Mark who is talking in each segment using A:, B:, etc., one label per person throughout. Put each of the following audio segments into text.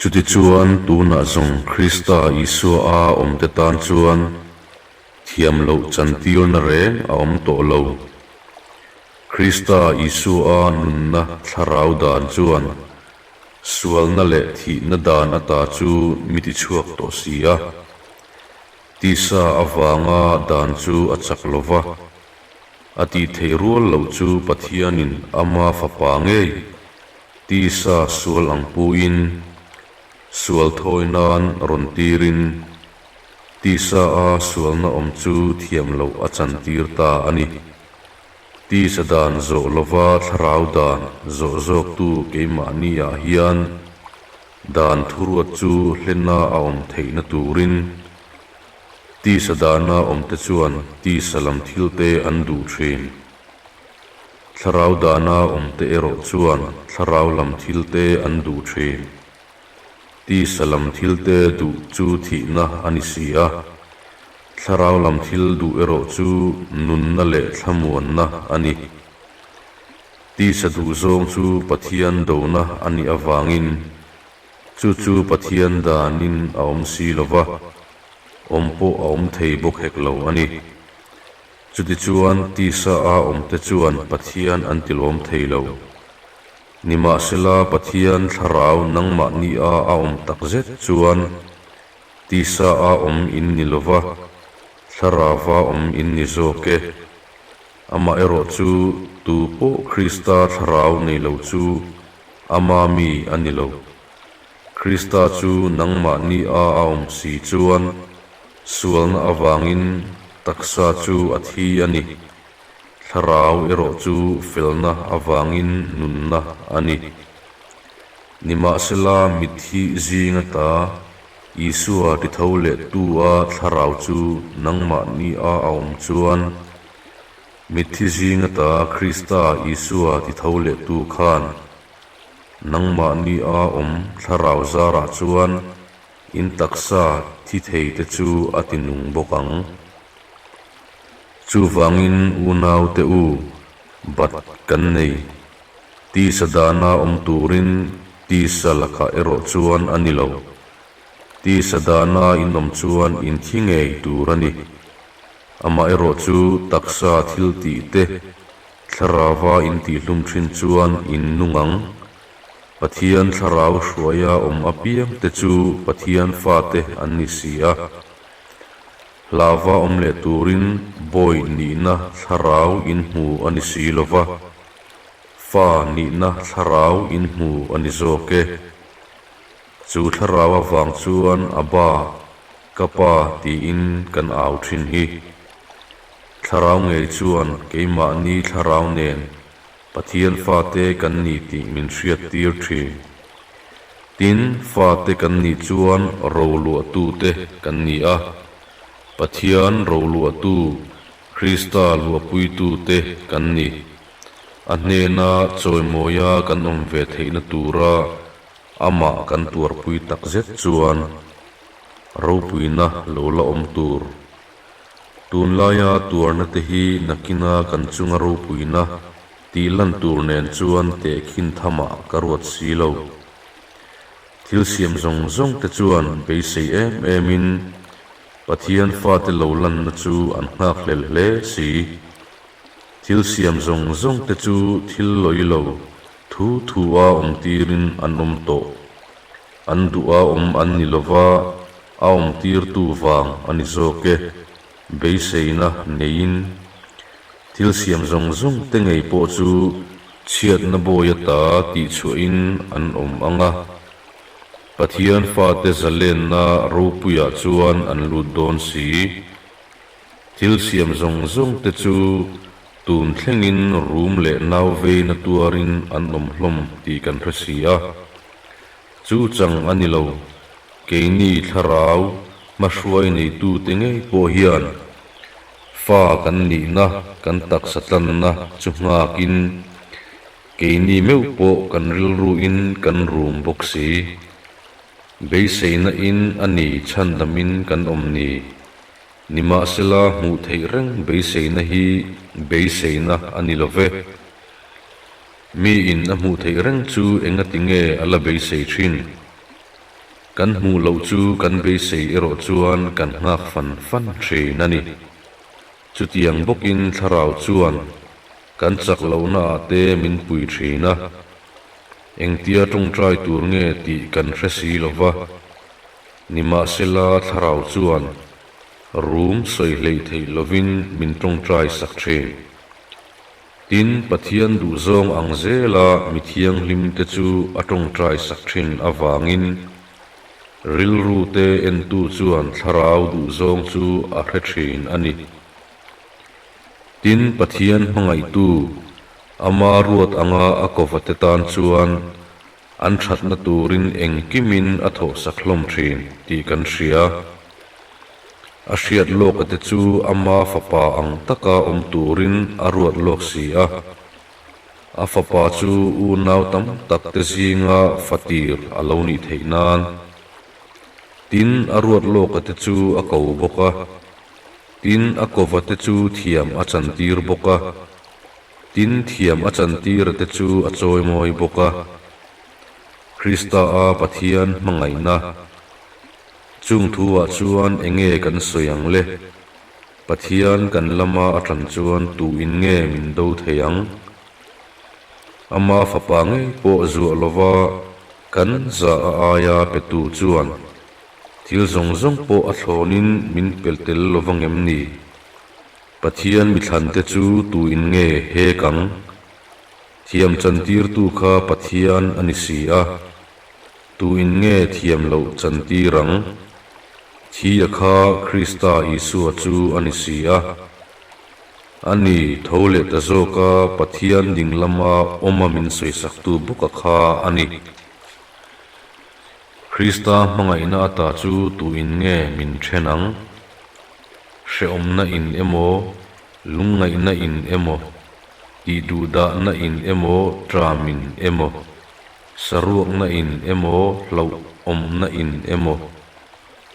A: Chutichuan, tunah zawng Krista Isua a awmte tan chuan thiam loh chantirna reng a awm tawh lo. Krista Isua nunna thlarau dan chuan sualna leh thihna dan ata chu mi tichhuak tawh si a. Tisa avanga dan chu a chak lo va, a tih theih rual loh chu Pathianin ama fapa ngei tisa sual ang puin sual thawi nan rawn tirin tisa a sualna awm chu thiam loh a chantir ta a ni. Tisa dan zawh lova thlarau dan zawh zawktu keimahni ah hian dan thuruat chu hlena a awm theihna turin tisa dana awmte chuan tisa lam thilte an duh thin. Thlarau dana awmte erawh chuan thlarau lam thilte an duh thin. Tisa lam thilte duh chu thihna a ni si a. Thlarau lam thil duh erawh chu nunna leh thlamuanna a ni. Tisa duh zawng chu Pathian dona a nih avangin chu chu Pathian danin a awm si lo va, awm pawh a awm thei bawk hek lo a ni. Chutichuan tisa a awmte chuan Pathian an tilawm thei lo. Nimahsela Pathian thlarau nangmahni a a awm takzet chuan Tisa a awm in ni lova, thlarauva awm in ni zawk e. Amaherawh chu tu pawh Krista thlarau nei lo chu ama mi a ni lo. Krista chu nangmahni a a awm si chuan sualna avangin taksa chu a thi a ni. Thlarau erawh chu felna avangin nunna a ni. Nimahsela mitthi zinga ta Isua ti tho leh tu a thlarau chu nangmahni a a awm chuan, mitthi zinga ta Krista Isua ti tho leh tu khan nangmahni a awm thlarau zarah chuan in taksa thi thei te chu a ti nung bawk ang. Chuvangin unau te u, bat kan nei. Tisa dana awm turin tisa lakah erawh chuan a ni lo. Tisa dana in awm chuan in thi ngei tur a ni. Amah erawh chu taksa thil tih te, thlarauva in tihhlum thin chuan in nung ang. Pathian thlarau hruaia awm apiang te chu Pathian fate an ni si a. Hlauva awm leh turin bawi nihna thlarau in hmu a ni si lo va. Fa nihna thlarau in hmu a ni zawk e. Chu thlarau avang chuan Abba, ka pa tiin kan au thin hi. Thlarau ngei chuan keimahni thlarau nen Pathian fate kan ni tih min hriat tir thin. Tin, fate kan nih chuan roluahtute kan ni a. Pathian roluahtu Krista luahpuitute kan ni. A hnena chawimawia kan awm ve theihna tura amah kan tuarpui takzet chuan ropuina lo la awm tur. Tunlaia tuarna te hi nakina kan chunga ropuina tih lan tur nen chuan tehkhin thamah ka ruat si lo. Thil siam zawng zawng te chuan beisei em emin Pathian fate lo lanna chu an nghak hlel hle si. Thil siam zawng zawng te chu thil lawi lo, thu thu a awm tirin an awm tawh. An duh a awm an ni lova, a awm tirtu vang a ni zawk e, beiseina neiin. Thil siam zawng zawng te ngei pawh chu chhiatna bawi ata tihchhuahin an awm ang a. Pathian fate zalenna ropuiah chuan an lut dawn si. Thil siam zawng zawng te chu tun thlengin rum leh nau veina tuarin an awm hlawm tih kan hre si a. Chu chang a ni lo, keini thlarau hmahruai neitute ngei pawh hian fa kan nihna kan taksa tlanna chu nghakin Keini meuh pawh kan rilruin kan rum bawk si. Beiseina in a ni chhandamin kan awm ni. Nimahsela hmuh theih reng beiseina hi beiseina a ni lo ve. Mi in a hmuh theih reng chu engati nge a la beisei thin? Kan hmuh loh chu kan beisei erawh chuan kan nghak fan fan thin a ni. Chutiang bawkin thlarau chuan kan chak lohnaah te min pui thin a. Engtia tawngtai tur nge tih kan hre si lo va. Nimahsela thlarau chuan rum sawi hleih theih lovin min tawngtai sak thin. Tin, Pathian duhzawng ang zela mi thianghlimte chu a tawngtai sak thin avangin rilrute entu chuan thlarau duhzawng chu a hre thin a ni. Tin, Pathian hmangaihtu ama ruat anga a kovate tan chuan an thatna turin engkimin a thawhsak hlawm thin tih kan hria. A hriat lawka te chu ama fapa ang taka awm turin a ruat lawk si a. A fapa chu unau tam tak te zinga fatir a lo nih theih nan. Tin, a ruat lawka te chu a ko bawk a. Tin, a kova te chu thiam a chantir bawk a. Tin, thiam a chantira te chu a chawimawi bawk a. Krista a Pathian hmangaihna. Chung thu ah chuan enge kan sawi ang le? Pathian kan lama a tan chuan tu in nge min do thei ang? Ama fapa ngei pawh zuah lova kan za a aia petu chuan thil zawng zawng pawh a thlawnin min pel tel lova ngem ni? Pathian mithlante chu tu in nge hek ang? Thiam chantirtu kha Pathian a ni si a. Tu in nge thiam loh chantir ang? Thi a kha Krista Isua chu a ni si a. A ni, tho leh ta zawka Pathian ding lama awma min sawisaktu bawka kha a ni. Krista hmangaihna ata chu tu in nge min then ang? Hrehawmna in emaw, lungngaihna in emaw, tihduhdahna in emaw, tram in emaw, Saruakna in emaw, hlauhawmna in emaw,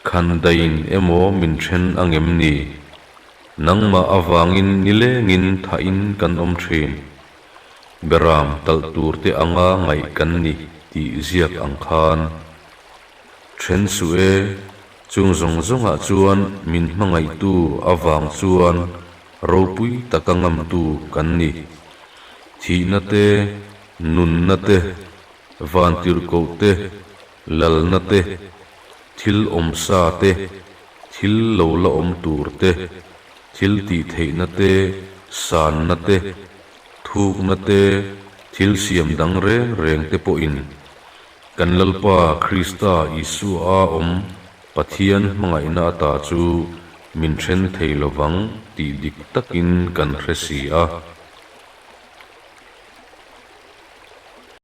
A: khandaiin emaw min then ang em ni? Nangmah avangin nilengin thahin kan awm thin. Beram talh turte anga ngaih kan ni tih ziak ang khan. Then suh e, chung zawng zawngah chuan min hmangaihtu avang chuan ropui taka ngamtu kan ni. Thihna te, nunna te, vantirhkoh te, lalna te, thil awmsa te, thil lo la awm tur te, thil tihtheihna te, sanna te, thukna te, thil siam dang reng reng te pawhin kan Lalpa Krista Isua awm Pathian hmangaihna ata chu min then thei lovang tih dik takin kan hre si a.